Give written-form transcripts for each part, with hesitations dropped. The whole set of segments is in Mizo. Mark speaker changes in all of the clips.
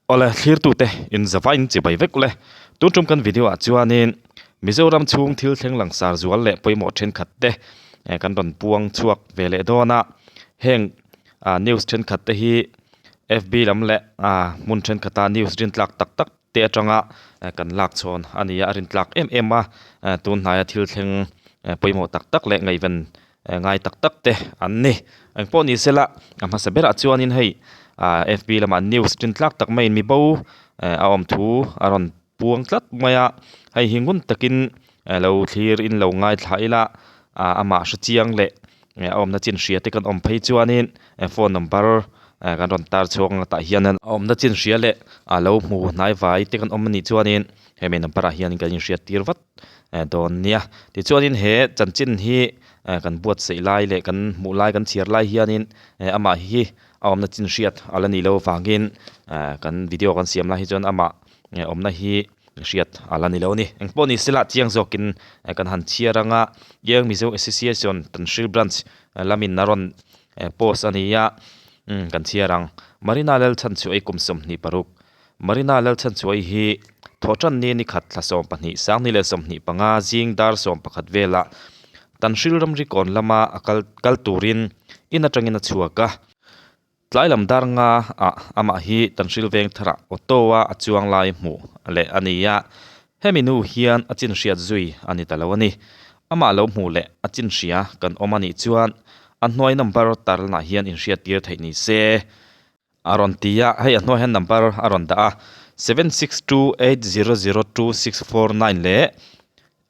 Speaker 1: Awle thlirtute in zavain chibai vek ule. Tun tum kan video ah chuanin Mizoram chhung thil thleng langsar zual leh pawimawh thenkhat te kan rawn puang chhuak ve leh dawn a. Heng news thenkhat te hi FB lam leh hmun thenkhat a news rintlak tak tak te atanga kan lak chhawn a ni a, a rintlak em em a. Tun hnaia thil thleng pawimawh tak tak leh ngaihven ngai tak tak te an ni. Engpawh ni sela a hmasa berah chuanin hei ah fb lamah news tin tlak tak maiin mi bo a awm thu a rawn puang tlat mai a, hei hi ngun takin lo thlir in lo ngaithla ila ah amah hre chiang leh a awmna chin hria te kan awm phei chuanin phone number kan rawn tar chhuak ang tah hian a awmna chin hria leh a lo hmu hnai vai te kan awm anih chuanin hemi number ah hian kan inhriat tir vat. dawn nia. Tichuanin he chanchin hi kan buatsaih lai leh kan hmuh lai kan chhiar lai hianin amah hi a awmna chin hriat a la nih loh avangin kan video kan siam lai hi chuan amah awmna hi hriat a la ni lo a ni. Engpawh ni sela chiang zawkin kan han chhiar anga Young Mizo Association Tanhril Branch lamin a rawn post a ni a, kan chhiar ang. Marina Lalchhanchhuahi kum 26 Marina Lalchhanchuai hi thawhtan ni nikhat thla 12 2025 zing dar 11 velah Tanhril ramri kawn lama a kal kal turin in atangin a chhuak a. Tlai lam dar nga ah amah hi Tanhril veng tharah auto a a chuang lai hmuh leh a ni a, hemi nu hian a chin hriat zui a ni ta lo a ni. Amah lo hmuh leh a chin hria kan awm a nih chuan a hnuai number tarlanah hian inhriattir theih ni se. A rawn ti a, hei a hnuai hian number a rawn dah a, 7628002649 leh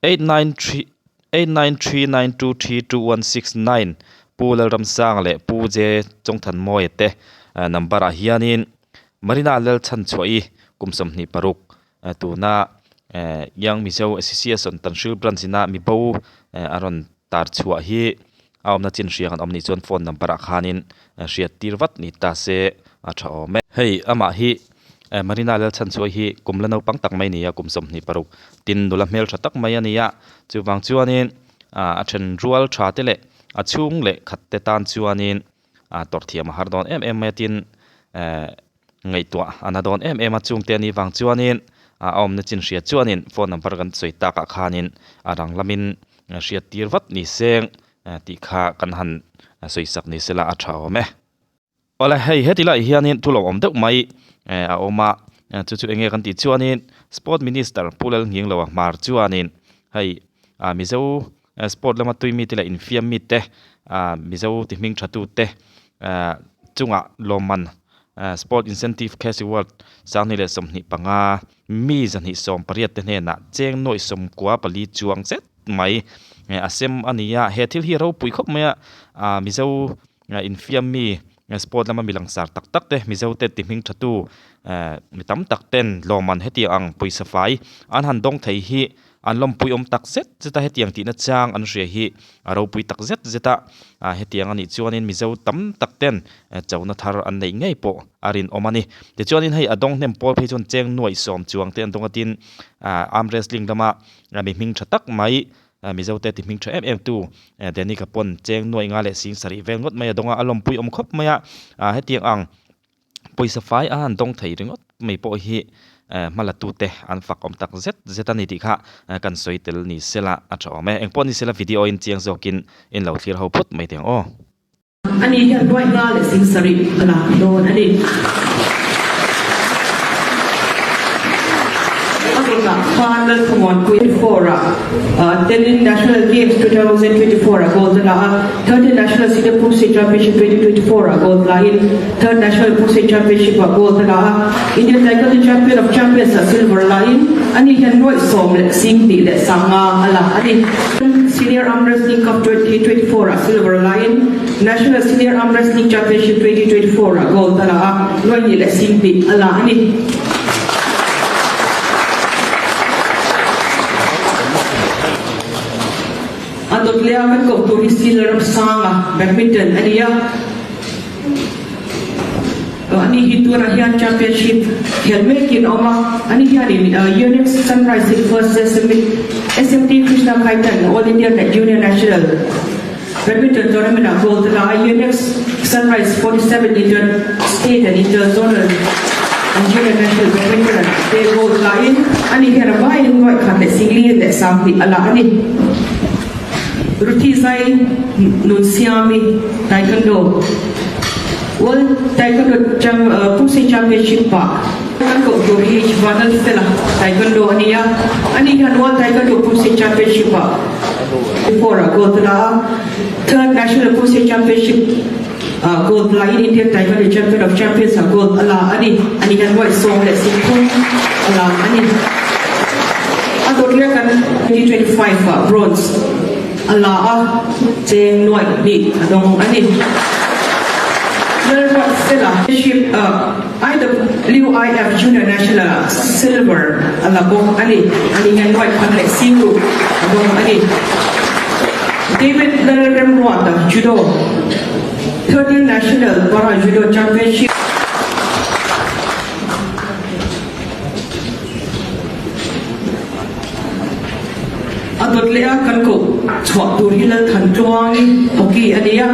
Speaker 1: 8939232169 Pu Lalramsanga leh Pu J Chawngthanmawia te number ah hianin Marina Lalchhanchhuahi kum 26 tuna Young Mizo Association Tanhril Branch ina mibo a rawn tar chhuah hi a awmna chin hriang an awm nih chuan phone number ah khanin hriat tir vat ni ta se a tha awm e. Hei amah hi Marina Lalchhanchhuai hi kum la naupang tak mai a ni a, kum 26 tin nula hmeltha tak mai a ni a, chuvang chuanin a then rual tha te leh a chhung leh khat te tan chuanin tawrh thiam a har dawn em em mai a tin Ngaihtuah a na dawn em em a, chungte a nih vang chuanin a awmna chin hria chuanin phone number kan sawi takah khanin a rang lamin hriat tir vat ni seng tih kha kan han sawi sak ni sela a tha awm e. Awle hei heti lai hianin thu lo awm deuh mai a awm a, chu chu enge kan tih chuanin Sport Minister Pu Lalngingloa Hmar chuanin hei Mizo Sport lama tui mite leh infiam mite Mizo ti hming tha tute chungah lawmman Sport Incentive Cash Reward 2025 mi 218 te hnenah cheng nuaih 94 chuang zet mai a sem a ni a. He thil hi a ropui khawp mai a, Mizo infiam mi sport lama mi langsar tak tak te Mizo te ti hming tha tu mi tam tak ten lawmman hetiang ang pawisa fai an han dawng thei hi An lawmpui awm tak zet zet a, hetiang tihna chang an hria hi a ropui tak zet zet a, hetiang a nih chuanin Mizo tam tak ten chona thar an neih ngei pawh a rinawm a ni. Tichuanin hei a dawng hnem pawl phei chuan cheng nuaih sawm chuang te an dawng a tin arm wrestling lama mi hming tha tak mai Mizo te ti hming tha em em tu Danny Kapawn cheng nuaih nga leh sing sarih vel ngawt mai a dawng a, a lawmpui awm khawp mai a, hetiang ang Pawisa fai a han dawng thei ringawt mai pawh hi hma la tute an fak awm tak zet zet a ni tih kha kan sawi tel ni sela a tha awm e. Engpawh ni sela video in chiang zawkin in lo thlir ho phawt mai teh ang aw.
Speaker 2: Ani hian nuaih nga leh sing sarih a lak dawn a ni. A kutah khan Lalthamuanpui 24 ah telin National Games 2024 ah gold a la a. Third National Senior Boxing Championship 2024 ah gold la in Third National Boxing Championship ah gold a la a, Indian Taekwondo Champion of Champions ah silver la in ani hian nuaih sawm leh sing tih leh sanga a la a ni. Senior Arm Wrestling Cup 2024 ah silver la in National Senior Arm Wrestling Championship 2024 ah gold a la a, nuaih hnih leh sing tih a la a ni. A dawt leh a kan koh tur hi Sila Ramsanga badminton a ni a. Ani hi tunah hian championship khel mekin a awm a. Ani hianin Yonex Sunrise in first SMT Krishna Khaitan All India Junior National Badminton Tournament ah gold a la a. Yonex Sunrise 47 Inter State and Inter Zonal. Junior National Badminton ah te gold la in ani hian a vaiin nuaih khat leh singli leh sanghnih a la a ni. Ruthi Zai Nunsiami Taekwondo World Taekwondo Pumsei Championship ah kan koh tur hi Vanal Fela Taekwondo a ni a, ani hian World Taekwondo Pumsei Championship ah four ah gold a la a, Third National Pumsei Championship ah gold la in Indian Taekwondo Champion of Champions ah gold a la a ni, ani hian nuaih 13 a la a ni. A dawtlia kan 2025 ah bronze a la a, cheng nuaih hnih a dawng a ni. Lalruatfela Championship ah IWIF Junior National ah silver a la bawk a ni, ani hian nuaih khat leh singruh a dawng a ni. David Lalremruata Judo 13 National Para Judo Championship. A dawt leh a kan koh chhuah tur hi Lalthantluangi hockey a ni a,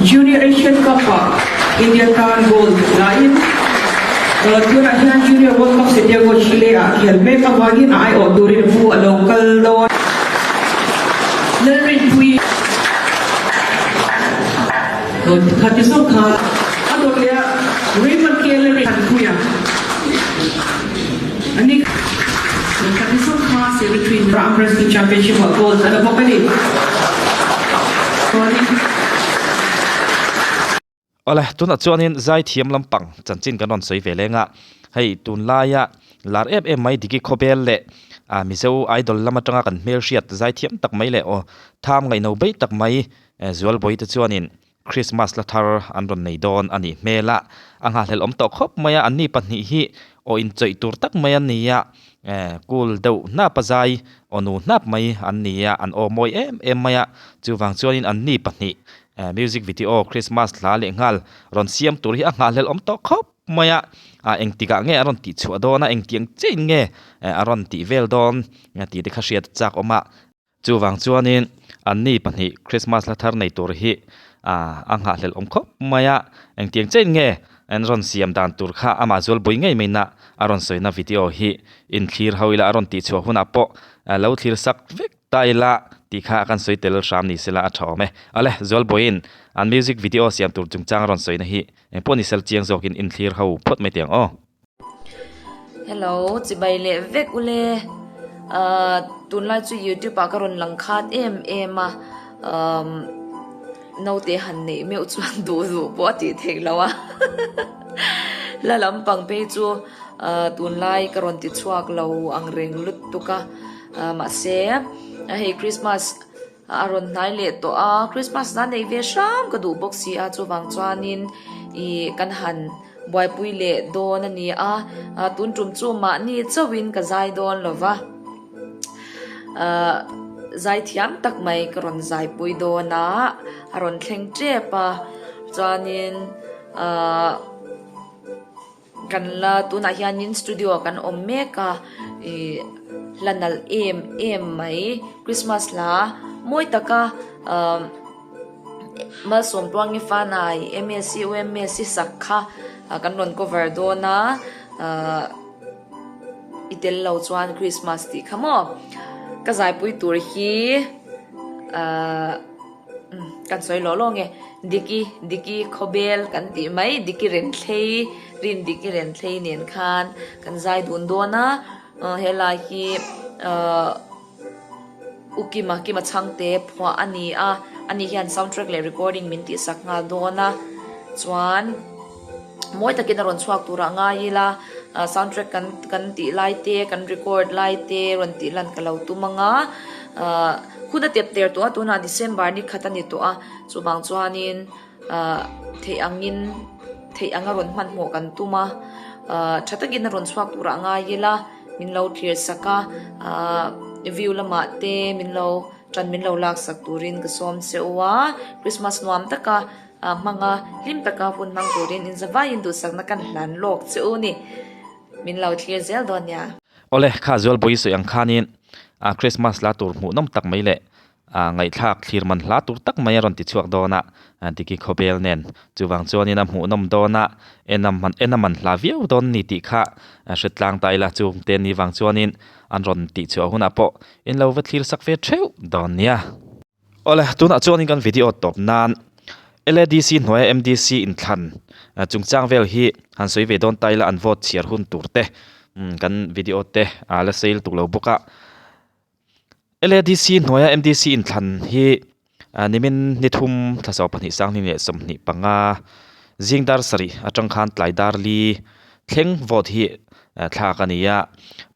Speaker 2: Junior Asian Cup ah India tan gold laiin tunah hian Junior World Cup Santiago Chile ah khel mek avangin a aiawh turin pu a lo kal dawn. Lalrinpuii Khati zawk kha a dawt leh a Raymond Kellery Thanpuia a ni. Khati zawk kha Secretary Ram Wrestling Championship ah gold a la bawk a ni.
Speaker 1: Awle, tunah chuanin zaithiam lampang chanchin kan rawn sawi ve leng a, hei tunlaia lar em em mai Diki Khawbel leh ah Mizo Idol lam atanga kan hmelhriat zaithiam tak mai leh aw tham ngaihno bei tak mai Zualbawi te chuanin Christmas la thar an rawn nei dawn a nih hmel a, a nghahhlelh awm tawh khawp mai a, anni pahnih hi aw inchawih tur tak mai an ni a, cool deuh hnap a zai aw nu hnap mai an ni a, an aw mawi em em mai a, chuvang chuanin anni pahnih Music video Christmas hla leh nghal rawn siam tur hi a nghahhlelh awm tawh khawp mai a, ah engtikah nge a rawn tih chhuah dawn a, engtiang chiahin nge a rawn tih vel dawn tih te kha hriat chak awm a. Chuvang chuanin anni pahnih Christmas hla thar nei tur hi ah a nghahhlelh awm khawp mai a, engtiang chiahin nge an rawn siam dan tur kha amah zualpui ngei mai na a rawn sawina video hi inthlir ho ila a rawn tih chhuah hunah pawh lo thlir sak vek Ta ila tih kha kan sawi tel hram ni sela a tha awm e. Awle, Zualbawiin an music video siam tur chungchang a rawn sawina hi engpawh ni sel chiang zawkin inthlir ho phawt mai teh ang aw.
Speaker 3: Hello, chibai leh vek ule. Ahh tunlai chu youtube ah ka rawn lang khat em em a, umm naute han neih meuh chuan duh duh pawh a tih theih loh a la lampang phei chu ahh tunlai ka rawn ti chhuak lo ang reng lutuk a. Mahse, hei Christmas a rawn hnai leh tawh a, Christmas na nei ve hram ka duh bawk si a, chuvang chuanin ih kan han buaipui leh dawn a ni a, tun tum chu mahni chauhin ka zai dawn lo va, zai thiam tak mai ka rawn zaipui dawn a, a rawn thleng tep a, chuanin ahh. Kan la tunah hianin studio ah kan awm mek a ih hla nalh em em mai Christmas hla mawi taka ahh Malsawm Tluangi Fanai M_S_C U_M_S_C sak kha kan rawn cover dawn a ahh i tel lo chuan Christmas tih kha maw ka zaipui tur hi ahh. Kan sawi lawh lawng e, Diki, Diki Khawbel kan tih mai, Diki Renthlei, Rin Diki Renthlei nen khan kan zai dun dawn a, helai hi U Kima, Kima Chhangte phuah a ni a, ani hian sound track leh recording min tihsak nghal dawn a, chuan mawi takin a rawn chhuak turah ngai ila, sound track kan kan tih lai te, kan record lai te rawn tih lan ka lo tum ang a. Hun a tep ter tawh a, tunah December ni khat a ni tawh a, chuvang chuanin ahh theih angin theih anga rawn hmanhmawh kan tum a, ahh tha takin a rawn chhuak turah a ngai ila, min lo thlir sak a, ahh view lamah te min lo tan min lo lak sak turin ka sawm che u a, Christmas nuam taka hmanga hlim taka hun hmang turin inzavaiin duhsakna kan hlan lawk che u ni, min lo thlir zel dawn nia.
Speaker 1: Awle, kha Zualbawi sawi ang khanin a Christmas la tur hmuh nawm tak mai leh Ah ngaihthlak thlir man hla tur tak mai a rawn ti chhuak dawn a, Diki khawbel nen chuvang chuanin a hmuhnawm dawn a, en a man en a man hla viau dawn ni tih kha hre tlang ta ila chung te ni vang chuanin an rawn tih chhuah hunah pawh in lo va thlir sak ve theuh dawn nia. Awle tunah chuanin kan video tawp nan LADC hnuaia MDC inthlan chungchang vel hi han sawi ve dawn ta ila an vote chhiar hun tur te kan video te a la sail tuk lo bawk a. LADC hnuaia MDC inthlan hi nimin ni thum thla 22 sanghnih leh 25 zing dar sarih atang khan tlai dar li thleng vote hi thlak a ni a.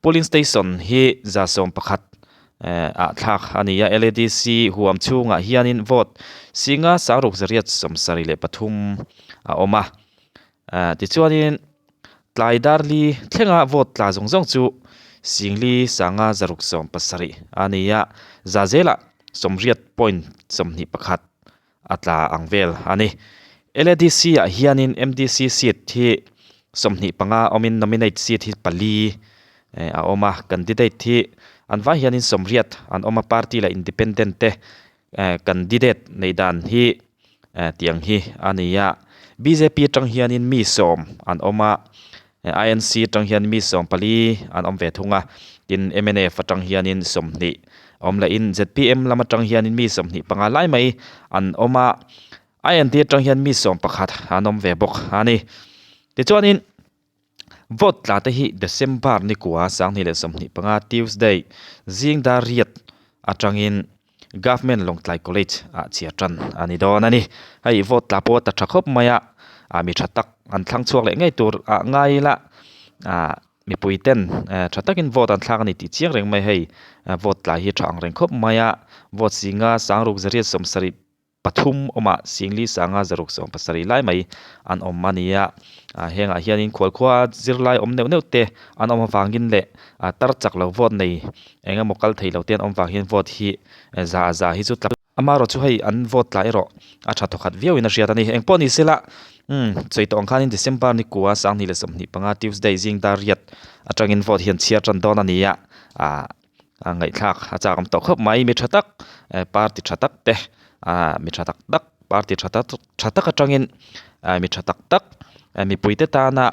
Speaker 1: Polling station hi 111 ah thlak a ni a. LADC huam chhungah hianin vote singa sangruk zariat 73 a awm a. Tichuanin tlai dar li thlenga vote tla zawng zawng chu Singli sanga zaruk 17 a ni a, za zelah sawmriat point 21 a tla ang vel a ni. LADC ah hianin MDC seat hi 25 awmin nominate seat hi pali a awm a, candidate hi an vai hianin sawmriat an awm a, party leh independent te candidate neih dan hi tiang hi a ni a bjp atang hianin mi sawm an awm a inc atang hian mi sawm pali an awm ve thung a tin mnf atang hianin 20 awm lehin zpm lam atang hianin mi 25 lai mai an awm a int atang hian mi 11 an awm ve bawk a ni tichuanin Vote tla te hi December ni kua 2025 Tuesday zing dar riat atangin Government Lawngtlai College ah chhiar tan a ni dawn a ni. Hei vote tla pawh a ta tha khawp mai a, ah mi tha tak an thlang chhuak leh ngei tur ah ngai ila ah mipui ten tha takin vote an thlak a ni tih chiang reng mai hei vote tla hi tha ang reng khawp mai a, vote zinga sangruk zariat 70 pathum awmah Singli sanga zaruk 17 lai mai an awm a ni a, hengah hianin khualkhua zirlai awm neuh neuh te an awm avangin leh tar chak lo vote nei eng emaw kal thei lo te an awm vang hian vote hi za za hi chu tla amaherawh chu hei an vote tla erawh a tha thawkhat viauin a hriat a ni. Eng pawh ni sela umm sawi tawh ang khanin December ni kua 2025 Tuesday zing dar riat atangin vote hian chhiar tan dawn a ni a ah a ngaihthlak a chak awm tawh khawp mai mi tha tak eh party tha tak te ah mi tha tak tak party tha tak tha tak atangin ah mi tha tak tak eh mipui te tana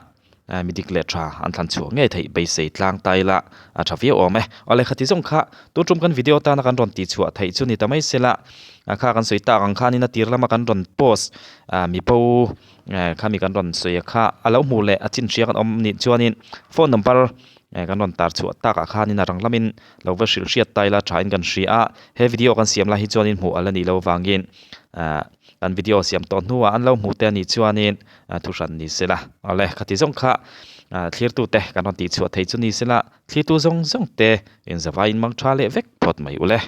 Speaker 1: eh mi dik leh tha an thlan chhuah ngei theih beisei tlang ta ila a tha viau awm e aw lehkha ti zawng kha tun tum kan video tana kan rawn tih chhuah theih chu ni ta mai sela a kha kan sawi tak ang khanin a tir lama kan rawn post ah mi bo eh khami kan rawn sawi a kha a lo hmuh leh a chin hria kan awm nih chuanin phone number Eh kan rawn tar chhuah takah khanin a rang lamin lo va hrilh hriat ta ila thain kan hria a, he video kan siam lai hi chuanin hmuh a la nih loh avangin ah kan video siam tawh hnuah an lo hmuh te a nih chuanin thu hran ni sela awle khati zawng kha ah thlirtute kan rawn tih chhuah theih chu ni sela thlirtu zawng zawng te inzavaiin mang tha leh vek phawt mai ule.